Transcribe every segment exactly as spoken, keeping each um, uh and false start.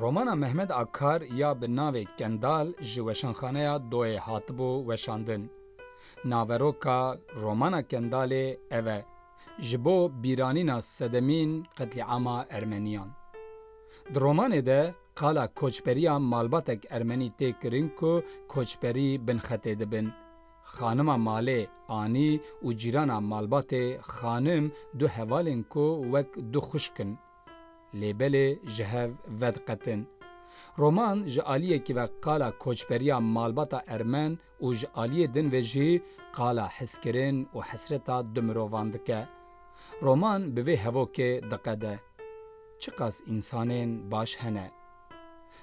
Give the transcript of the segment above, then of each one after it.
Romana Mehmet Akar ya bi navê Kendal ji weşanxaneya Doyê hatibû weşandin. Naveroka romana Kendalê ev e, ji bo bîranîna sedemîn qetlîama Ermeniyan. Di romanê de qala koçberiya malbatek Ermenî tê kirin ku koçberî bin xetê dibin. Xanima malê Anî û cîrana malbatê Xanim du hevalên ku wek du xwişk in. Lê belê ji hev vediqetin. Roman ji aliyekî ve qala koçberiya malbata Ermen û ji aliyê din ve jî qala hizkirin û hesreta du mirovan dike. Roman bi vê hevokê diqede. Çiqas însanên baş hene.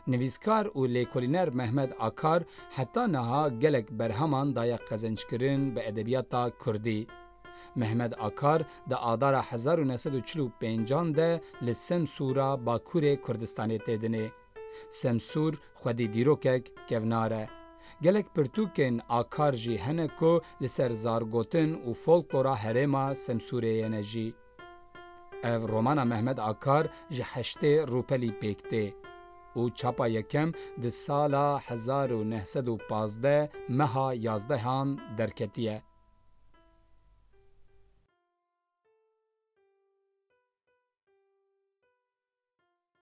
Nivîskar û lêkolîner Mehmet Akar heta niha gelek berheman daye qezenckirin bi edebiyata kurdî. Mehmet Akar di Adara hezar û neh sed û çil û pêncan de li Semsûra Bakurê Kurdistanê tê dinê. Semsûr xwedî dîrokek kevnar e. Gelek pirtûkên Akar jî hene ku li ser zargotin û folklora herêma Semsûrê yene jî. Ev romana Mehmet Akar ji heştê rûpelî pêk tê û çapa yekem di sala hezar û neh sed û pazdeh meha yazdehan derketiye.